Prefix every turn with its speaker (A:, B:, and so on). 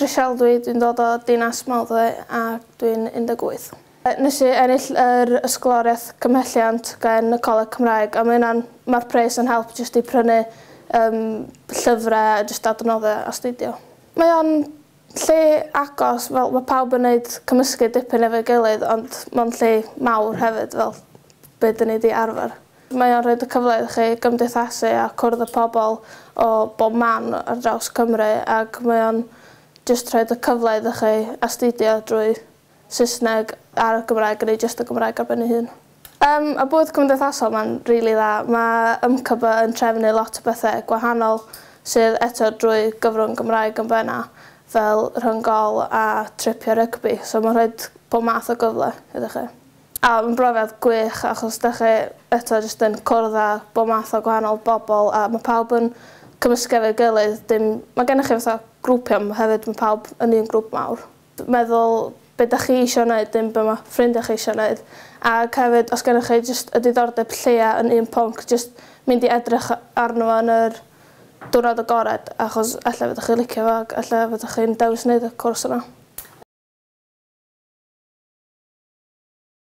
A: Grisial dwi, dwi'n dod o Dinas Mawddwy a dwi'n 18. Nes i ennill yr ysgoloriaeth cymhelliant gan y Coleg Cymraeg a mae hynna'n, mae'r pres yn help jyst i prynu llyfrau a jyst adnoddau astudio. Mae o'n lle agos, fel mae pawb yn neud cymysgu dipyn efo'i gilydd, ond mae'n lle mawr hefyd, fel be dyn ni 'di arfer. Mae o'n rhoid y cyfle i chi gymdeithasu a cwrdd â pobl o bob man ar draws Cymru ac mae o'n jyst rhoid y cyfle iddo chi astudio drwy Saesneg a'r Gymraeg neu jyst y Gymraeg ar ben ei hun. Y bwyd cymdeithasol ma'n rili dda. Mae YMCB yn trefnu lot o bethau gwahanol sydd eto drwy gyfrwng Gymraeg yn benna, fel rhyng-gol a tripio rygbi, so mae'n rhoid pob math o gyfle iddo chi. A mae'n brofiad gwych achos dach chi eto jyst yn cwrdd â bob math o gwahanol bobl a mae pawb yn cymysgu efo'i gilydd, dim, mae gennych chi fatha grwpiau ond hefyd mae pawb yn un grŵp mawr. Meddwl be dach chi isio wneud, dim be mae ffrindiau chi isio wneud. Ac hefyd os gennych chi jyst y diddordeb lleia yn un pwnc, jyst mynd i edrych arno fo yn yr diwrnod agored achos ella fyddwch chi'n licio fo ac ella fyddwch chi'n dewis wneud y cwrs yna.